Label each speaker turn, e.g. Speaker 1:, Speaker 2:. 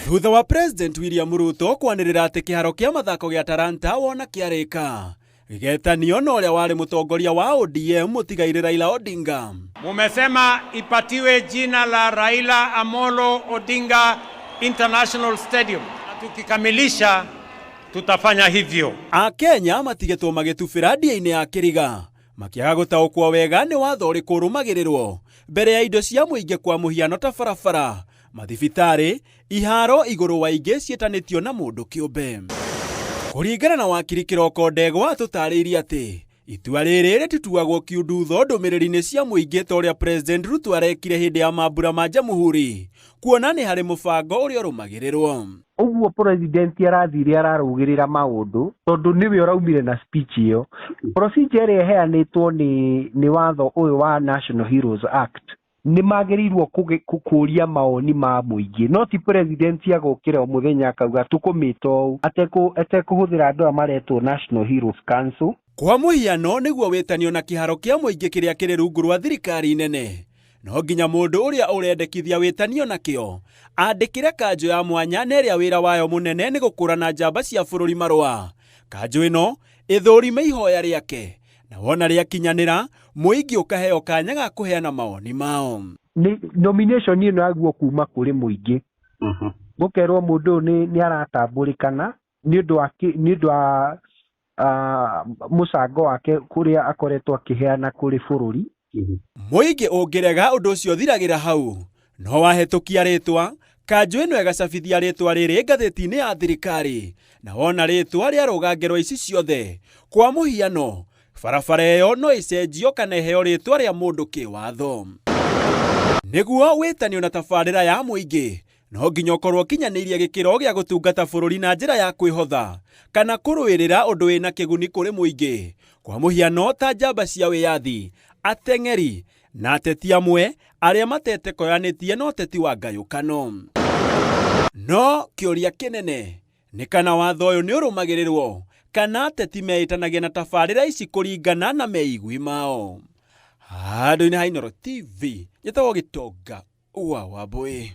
Speaker 1: Thutha wa President William Ruto kwanĩrĩra atĩ kĩharo kĩa mathako gĩa Talanta wona kĩarĩka gĩgetanio na ũrĩa warĩ mũtongoria wa ODM mũtigairĩ Raila Odinga.
Speaker 2: Mumesema ipatiwe jina la Raila Amolo Odinga International Stadium, na tukikamilisha tutafanya hivyo.
Speaker 1: Akenya matigetwo magĩtubĩra ndia-inĩ ya kĩriga makĩaga gũtaũkwo wega nĩ watho ũrĩkũ ũrũmagĩrĩrwo mbere ya indo cia mũingĩ kwa mũhiano ta barabara, mathibitarĩ, iharo igũrũ wa ingĩ ciĩtanĩtio na mũndũ kĩũmbe. Kũringana na wakiri Kĩroko Ndegwa atũtarĩirie atĩ itua rĩrĩ rĩtituagwo kiundutho ndũmĩrĩri-inĩ cia mũingĩ ta ũrĩa President Ruto arekire hĩndĩ ya mambura ma Jamhuri, kuona nĩ harĩ mũbango ũrĩa ũrũmagĩrĩrwo.
Speaker 3: Ũguo president arathire ararũgĩrĩra maũndũ tondũ nĩwe ũraumire na speech ĩyo. Procedure ĩrĩa ĩheanĩtwo nĩ watho ũyũ wa National Heroes Act nĩ magĩrĩirwo kũria mawoni ma mũingĩ, no ti president agũkĩra o mũthenya akauga tũkũmĩta ũũ atekũhũthĩra andũ aya maretwo National Heroes Council.
Speaker 1: Kwa mũhiano nĩguo wĩtanio na kĩharo kĩa mũingĩ kĩrĩa kĩrĩ rungu rwa thirikari nene, no nginya mũndũ ũrĩa ũrendekithia wĩtanio nakĩo andĩkĩre kanjũ ya mwanya na ĩrĩa wĩra wayo mũnene nĩ gũkũrana njamba cia bũrũri marũa. Kanjũ ĩno ĩthũrime ihoya rĩake na wona rĩakinyanĩra mũingĩ ũkaheo kanya ga kũheana mawoni mao.
Speaker 3: Nĩ nomination ĩno yaguo kuma kũrĩ mũingĩ, gũkerwo mũndũ ũyũ nĩ aratambũrĩkana nĩ ũndũ wa mũcango wake kũrĩa akoretwo akĩheana kũrĩ bũrũri.
Speaker 1: Mũingĩ ũngĩrega ũndũ ũcio ũthiragĩra hau, no wahetũkia rĩtwa kanjũ ĩno ĩgacabithia rĩtwa rĩrĩ ngathĩti-inĩ ya thirikari, na wona rĩtwa rĩarũga ngero ici ciothe, kwa mũhiano barabara ĩyo no ĩcenjio kana ĩheo rĩtwa rĩa mũndũ kĩwatho. Nĩguo wĩtanio na tabarĩra ya mũingĩ no nginya ũkorwo ũkinyanĩirie gĩkĩro gĩa gũtungata bũrũri na njĩra ya kwĩhotha kana kũrũĩrĩra ũndũ wĩna kĩguni kũrĩ mũingĩ, kwa mũhiano ta njamba cia wĩyathi, ateng'eri na ateti amwe arĩa matetekoyanĩtie na ũteti wa ngayũkano. No kĩũria kĩnene nĩ kana watho ũyũ nĩ ũrũmagĩrĩrwo kana ateti meĩtanagia na tabarĩra ici kũringana na meigwi mao. Handũ-inĩ ha Inooro TV, njĩtagwo Gĩtonga wa Wambũi.